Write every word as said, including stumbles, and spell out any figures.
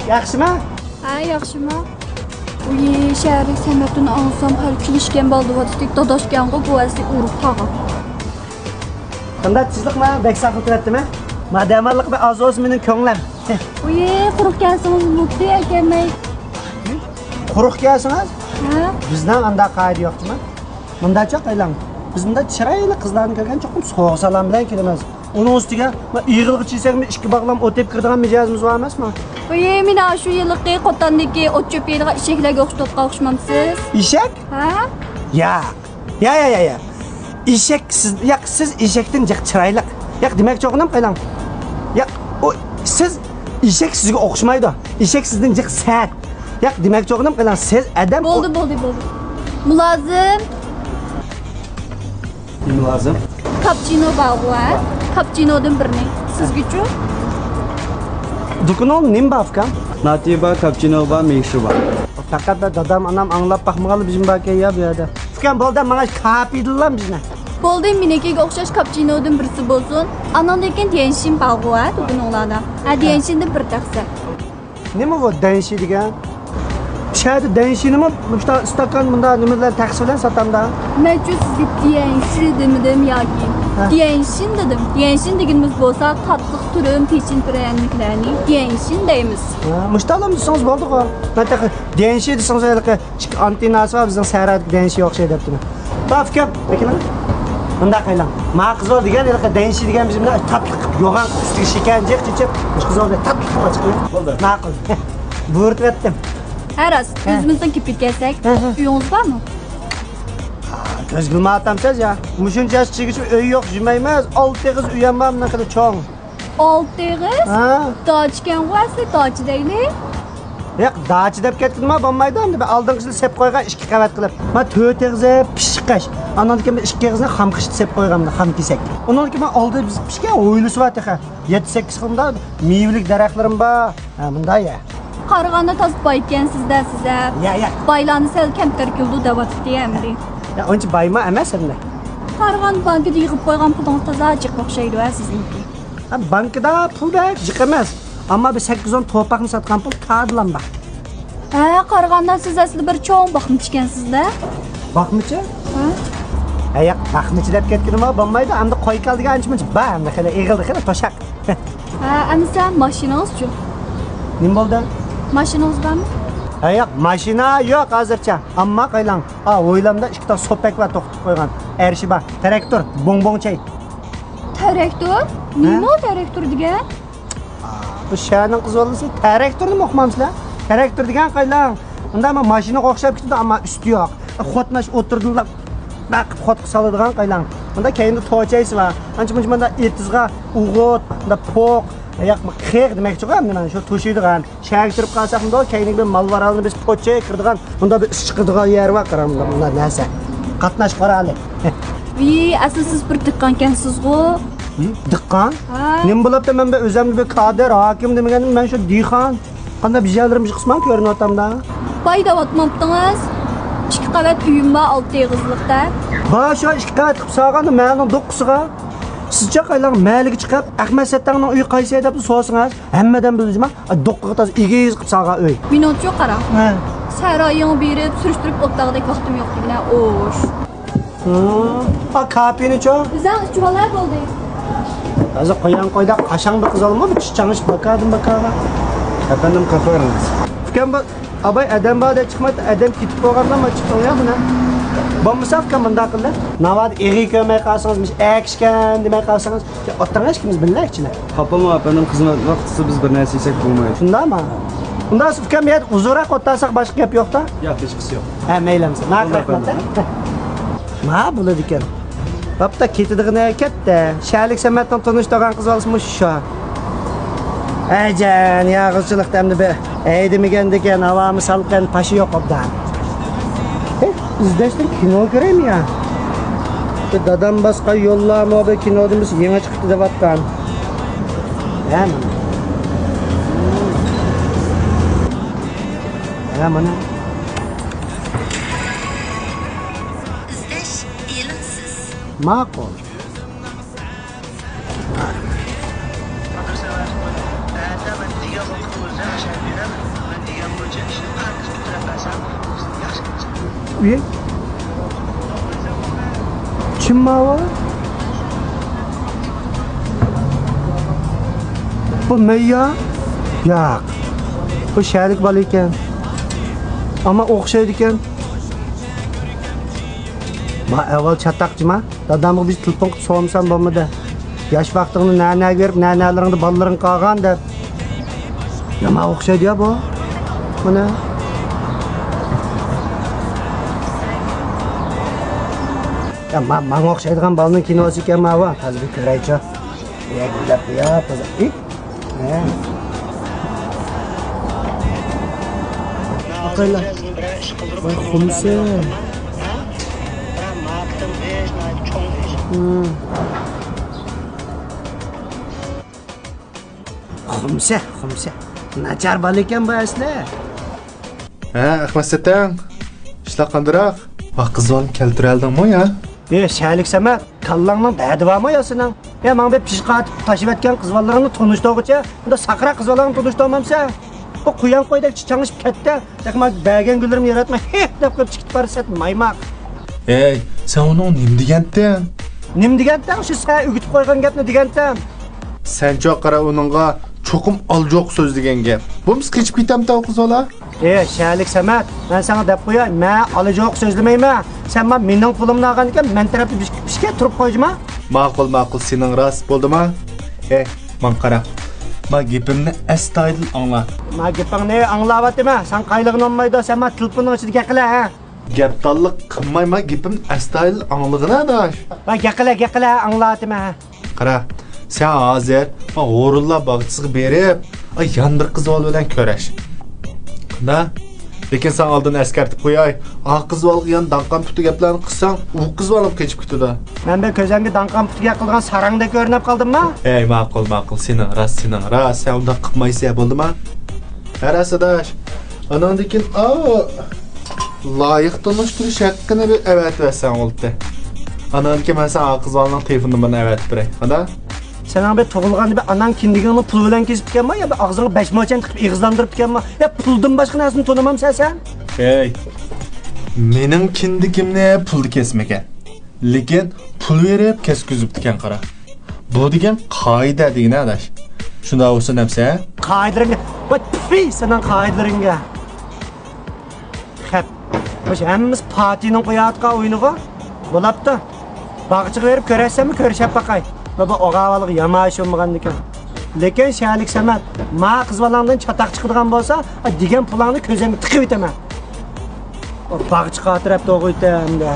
ياخشىما؟ ھە، ياخشىما. ئۇي، شەھەرلىك سەمەتتىن ئاڭلىسام، خېلى كېلىشكەن بالا دەۋاتىتتى. داداشكەنغۇ، بۇ ئەسلى ئۇرۇق قالغان. قانداق تېزلىقما؟ بەك ساقلىتىۋەتتىمە؟ ما دەماللىق بىر ئاز بولسا مېنىڭ كۆڭلۈم. ئۇي، قۇرۇق كەلسىڭىز بولدى، ئەكەلمەي. قۇرۇق كەلسىڭىز؟ ھە؟ بىزنىڭ ئانداق قائىدە يوق جۇما. مۇنداچە قايلاڭ. بىز مۇنداق چىرايلىق قىزلارنى كۆرگەن چوقۇم سوغۇ سالام بىلەن كېلىمىز. ئۇنىڭ ئۈستىگە ئېغىلغا چىيسەكمۇ ئىككى باغلام ئوت ئېلىپ كىرىدىغان مىجەزىمىز بار ئەمەسمۇ؟ ئۇي، مېنى شۇ يىلقى قوتاندىكى ئوت چۆپ يەيدىغان ئېشەكلەرگە ئوخشىتىۋاتقان ئوخشىمامسىز؟ ئېشەك؟ ھە؟ ياق. يا، يا، يا، يا. ئېشەك سىز، ياق، سىز ئېشەكتىن جىق چىرايلىق. ياق، دېمەكچى بولغىنىم قايلاڭ. ياق، ئۇ، سىز، ئېشەك سىزگە ئوخشىمايدۇ. ئېشەك سىزدىن جىق سەت. ياق، دېمەكچى بولغىنىم قايلاڭ، سىز ئادەم. بولدى، بولدى، بولدى. مۇلازىم. نېمە لازىم؟ كاپچىنو بارغۇ، ھە؟ كاپچىنودىن بىرنى. سىزگىچۇ؟ دۇكىنىڭدا نېمە بار، ئۇكام؟ لاتتې بار، كاپچىنو بار، مىلكشېك بار. پەقەت بىر دادام، ئانام ئاڭلاپ باقمىغانلا بىزمۇ باركەن يا بۇ يەردە. ئۇكام، بولدى، ماڭا كاپىدىنلا بىزنى. بولدى، مېنىڭكىگە ئوخشاش كاپچىنودىن بىرسى بولسۇن. ئانىڭدىن كېيىن ديەنشىن بارغۇ، ھە، دۇكىنىڭلاردا. ھە، ديەنشىندىن بىر تەخسە. نېمە بۇ دەنشى دېگەن؟ شەھەردە دەنشىنىمۇ مۇشتا ئىستاكان مۇندا نېمە بىلەن تەخسە بىلەن ساتامدا؟ مەنچۇ سىزگە ديەنشى دېمىدىم ياكى؟ ھە. ديەنشىن دېدىم. ديەنشىن دېگىنىمىز بولسا تاتلىق تۈرۈم، پېچىن پىرەنىكلەرنى ديەنشىن دەيمىز. ھە، مۇشتالام دېسىڭىز بولدىغۇ. مەن تېخى ديەنشى دېسىڭىز ھېلىقى ئىككى ئانتېنناسى بار، بىزنىڭ سەھرادىكى دەنشى ئوخشايدۇ دەپتىمەن. بار ئۇكام، ئەكېلىڭ. مۇنداق قىلىڭ. ما قىز بول دېگەن ھېلىقى دەنشى دېگەن بىز بىلەن تاتلىق قىلىپ يوغان قىلىپ ئۈستىگە شېكەرنى جىق چېچىپ، مۇشۇ قىز بول دەپ تاتلىق قىلىپ ئاچىقىڭ. بولدى. ماقۇل. بۇيرۇتۇۋەتتىم. ھە راست، ھە. ئۆزىمىزنىڭ كېپىل كەلسەك، ھە، ھە. ئۆيىڭىز بارمۇ؟ ھا، كۆزگە ئىلماۋاتامسىز يا. مۇشۇنچە ياش چىگىچە ئۆي يوق جۈمەيمىز. ئالتە ئېغىز ئۆيەم بار، مۇنداق خېلى چوڭ. ئالتە ئېغىز؟ ھە. داچىكەنغۇ ئەسلى، داچا دەيلى. ياق، داچا دەپ كەتكىنىما بولمايدۇ، ئەمدى بىر ئالدىنقى يىلى سېپ قويغان ئىككى قەۋەت قىلىپ. ما تۆت ئېغىزى پىششىق قاش. ئانان كېيىن بىر ئىككى ئېغىزنى خام خىشتا سېپ قويغان، خام كېسەك. ئۇنىڭدىن كېيىن ما ئالدى بىز پىشكەن ھويلىسى بار تېخى. يەتتە سەككىز خىل مۇنداق مېۋىلىك دەرەخلىرىم بار. ھە، مۇنداق يە. قارىغاندا تازا بايكەنسىز-دە سىز ھە. يە، يە. بايلارنى سەل كەمتەر كېلىدۇ دەۋاتىتتى ئەمدى. يا، ئۇنچە بايمۇ ئەمەس ئەمدى. قارىغاندا بانكىدا يىغىپ قويغان پۇلىڭىز تازا جىق ئوخشايدۇ ھە سىزنىڭكى. ھە، بانكىدا پۇل بەك جىق ئەمەس. ئەمما بىر سەككىز ئون توپاقنى ساتقان پۇل كادىلام بار. ھە، قارىغاندا سىز ئەسلى بىر چوڭ باقمىچى ئىكەنسىز-دە. باقمىچى؟ ھە؟ ھە، ياق، باقمىچى دەپ كەتكىنىمۇ بولمايدۇ. ئەمدى قوي-كال دېگەن ئانچە-مۇنچە بار، ئەمدى خېلى ئېغىلدى، خېلى توشاق. ھە، ئەمىسە ماشىنىڭىزچۇ؟ نېمە بولدى؟ ماشىنىڭىز بارمۇ؟ ھە، ياق، ماشىنا يوق ھازىرچە. ئەمما قايلاڭ، ئا، ھويلامدا ئىككى تال سوپەك بار توختىتىپ قويغان. ئەرشى بار. تىراكتور، بوڭ-بوڭ چەي. تىراكتور؟ ھە؟ نېمە ئۇ تىراكتور دېگەن؟ بۇ شەھەرنىڭ قىز بالىسى تىراكتورنىمۇ ئۇقمامسىلەر؟ تىراكتور دېگەن قايلاڭ. ئۇنداق ماشىنىغا ئوخشاپ كېتىدۇ، ئەمما ئۈستى يوق. قوتناش ئوتتۇرىدىلا بەق قىلىپ قوتقا سالىدىغان قايلاڭ. ئۇندا كەينىدە توچەيسى بار. ئانچە مۇنچە مۇنداق ئېتىزغا ئوغۇت، مۇنداق پوق، ياق، خېغ دېمەكچىغۇ ئەمدى مانا شۇ توشۇيدىغان. شەھەرگە كىرىپ قالساق مۇنداق كەينىگە بىر مال-ۋارالنى بېسىپ پوچەي كىرىدىغان مۇنداق بىر ئىس چىقىدىغان يەر بار، قاراڭ، مۇنداق، مۇنداق نەرسە. قاتناش قورالى. ۋىي، ئەسلى سىز بىر دېھقانكەنسىزغۇ؟ ھىم؟ دېھقان؟ ھە. نېمە بولۇپتۇ؟ مەن بىر ئۆزۈمنى بىر كادىر، ھاكىم دېمىگەندىم، مەن شۇ دېھقان. قانداق بېجەرلىرىم قىسمان كۆرۈنۈۋاتامدا؟ باي دەۋاتمامتىڭىز؟ ئىككى قەۋەت ئۆيۈم بار، ئالتە ئېغىزلىقتا. بار شۇ ئىككى قەۋەت قىلىپ سالغاندا مەنىڭ دوققىسىغا. سىزچە قايلاڭ مەھەللىگە چىقىپ، ئەخمەت سەتتەڭنىڭ ئۆيى قايسى دەپ سورىسىڭىز، ھەممىدىن بىلىدۇ جۇما، دوققىغا تازا ئېگىز قىلىپ سالغان ئۆي. مېنىڭچۇ قاراڭ. ھە. سەھرايىڭغا بېرىپ سۈرۈشتۈرۈپ ئولتۇراغۇدەك ۋاقتىم يوق دېگىنە، ئوش. ھا، كاپىنىچۇ؟ ئۆزۈڭ ئىچىۋال ھە، بولدى. ھازىر قوياڭ قويدا قاشاڭ بىر قىز ئالما، بىر چىچاڭ ئىچىپ باكادىن باكاغا. ئەپەندىم، قاپىۋېرىڭىز. ئۇكام، بۇ ئاباي ئادەم بار دەپ چىقمايتتى، ئادەم كېتىپ بولغاندا ما چىقتىڭ يا بۇنى. بولمىسا ئۇكام مۇنداق قىلدى. ناۋادا ئېغىز كۆرمەي قالسىڭىز، مۇشۇ ئەكىشكەن دېمەي قالسىڭىز، ئولتۇرۇڭ ئىككىمىز بىللە ئىچىدە. خاپىمۇ ئەپەندىم، خىزمەت ۋاقتىسى بىز بىر نەرسە يېسەك بولمايدۇ. شۇنداقمۇ؟ ئۇنداق ئۇكام، يەنە ئۇزۇنراق ئولتۇرساق باشقا گەپ يوق-تا؟ ياق، ھېچقىسى يوق. ھە، مەيلى ئەمىسە. ماقۇل، رەھمەت. ما بولىدىكەن. بوپتۇ، كېتىدىغىنى كەتتى. شەھەرلىك سەمەتنىڭ تونۇش تۇغان قىز بالىسى مۇشۇ شۇ. ئەجەن، ياغۇچىلىقتا ئەمدى بىر ھەيدىمىگەندىكىن، ھاۋامۇ سالقىن، پاشا يوق ئوبدان. ھېي، ئىزدەشتىن كىنو كۆرەيمۇ يا؟ بۇ دادام باسقان يوللارمۇ بىر كىنودىن بىر يېڭى چىقىپتۇ دەۋاتقان. ھە، مانا. ھە، مانا. ئىزدەش ئېلىڭسىز. ماقۇل. ئۇي؟ چىمماۋا؟ بۇ مەييا؟ ياق. بۇ شەلىك بالا ئىكەن. ئەمما ئوخشايدىكەن. ما ئەۋۋال چاتاقچىما؟ دادامغا بىر تېلېفون قىلىپ سورىمىسام بولمىدى. ياش ۋاقتىڭنى نەنەگە بېرىپ، نەنەلىرىڭدە بالىلىرىڭ قالغان دەپ. يامان ئوخشايدۇ يا بۇ. مانا. يا ما-، ماڭا ئوخشايدىغان بالىنىڭ كىنوسى ئىكەن ماۋۇ. ھازىر بىر كۆرەيچۇ. يا گۈلەپ يا، ئىت. ئاقايلار. ۋاي، خۇمسە. خۇمسە، خۇمسە. ناچار بالا ئىكەن بۇ ئەسلى. ھە، ئەخمەت سەتەڭ. ئىشلار قاندىراق؟ ۋاھ، قىز بالىنى كەلتۈرەلدىڭمۇ يا؟ ئى، شەلىك سەمەت. كاللاڭنىڭ دەردى بارمۇ يا سېنىڭ؟ يا ماڭا بىر پىشقا ئاتىپ تاشلىۋەتكەن قىز بالىلىرىڭنى تونۇشتۇرغۇچە، بۇنداق ساقراق قىز بالىلارنى تونۇشتۇرمامسەن؟ بۇ قۇيان قويدەك چىچاڭلىشىپ كەتتى. تېخى ماڭا بەرگەن گۈللىرىمنى ياراتماي، ھېھ دەپ قويۇپ چىقىپ بارىسەن، مايماق. ھەي، سەن ئۇنىڭغا نېمە دېگەنتىڭ؟ نېمە دېگەنتىڭ؟ شۇ سەن ئۆگىتىپ قويغان گەپنى دېگەنتىم. سەنچۇ قارا ئۇنىڭغا چوقۇم ئالىجوق سۆزلىگەن گەپ. بولمىسا قېچىپ كېتەمتى ئۇ قىز بالا؟ ئى، شەلىك سەمەت، مەن ساڭا دەپ قوياي، مەن ئالىجوق سۆزلىمەيمەن. سەن ما مېنىڭ پۇلۇمنى ئالغانىكەن، مەن تەرەپتە بىر، بىر ئىككى تۇرۇپ قويجىما. ماقۇل، ماقۇل، سېنىڭ راست، بولدىما؟ ئى، ماڭا قارا. ما گېپىمنى ئەستايىدىل ئاڭلا. ما گېپىڭنى ئاڭلاۋاتىمەن. ساڭا قايىلىغىنى بولمايدۇ، سەن ما تېلېفوننىڭ ئىچىدە گەپلە، ھە؟ گەپدانلىق قىلماي، ما گېپىمنى ئەستايىدىل ئاڭلىغىنا، ئاداش. ۋاي، گەقىلە، گەقىلە، ئاڭلاۋاتىمەن. قارا، سەن ھازىر، ما، ھورۇنلار باغچىسىغا بېرىپ، ئاي، يان بىر قىز بالا بىلەن كۆرۈش. قانداق؟ لېكىن ساڭا ئالدىن ئەسكەرتىپ قوياي، ئا قىز بالىغا يان داڭقان پۇتى گەپلەرنى قىلساڭ، ئۇ قىز بالام قېچىپ كېتىدۇ. مەن بىر كۆزۈڭگە داڭقان پۇتى گەپ قىلىدىغان ساراڭدەك كۆرۈنۈپ قالدىمما؟ ھەي، ماقۇل، ماقۇل، سېنىڭ راست، سېنىڭ راست، سەن ئۇنداق قىلمايسەن، بولدىما؟ ھە، راست ئاداش. ئاناندىن كېيىن، ئاۋۇ، لايىق تونۇشتۇرۇش ھەققىنى بىر ئەۋەتىۋەتسەڭ بولدى. ئاناندىن كېيىن مەن ساڭا قىز بالىنىڭ تېلېفون نومۇرىنى ئەۋەتىپ بېرەي. قانداق؟ سېنىڭ بىر تۇغۇلغاندا بىر ئاناڭ كىندىكىڭنى پۇل بىلەن كېسىپتىكەنما يا بىر ئاغزىڭغا بەش موچەن تىقىپ ئېغىزلاندۇرۇپتىكەنما؟ يا پۇلدىن باشقا نەرسىنى تونۇمامسەن سەن؟ ھەي، مېنىڭ كىندىكىمنى پۇلدا كەسمىگەن. لېكىن پۇل بېرىپ كەسكۈزۈپتىكەن، قارا. بۇ دېگەن قائىدە دېگىنە، ئاداش. شۇنداق بولسا نەمسە؟ قائىدىلىرىڭگە، ۋاي، تۈفى سېنىڭ قائىدىلىرىڭگە. خەپ. خوش، ھەممىمىز پارتىيىنىڭ قويۇۋاتقان ئويۇنىغۇ. بولاپتۇ. باغچىغا بېرىپ كۆرۈشسەممۇ كۆرۈشۈپ باقاي. بابا، ئوغاۋالغا يامان ئىش بولمىغاندىكىن. لېكىن شەلىك سەمەت، ما قىز بالاڭدىن چاتاق چىقىدىغان بولسا، ئا، دېگەن پۇلاڭنى كۆزۈڭگە تىقىۋېتىمەن. باغچە قاتىرەپ توغۇيتە ئەمدى.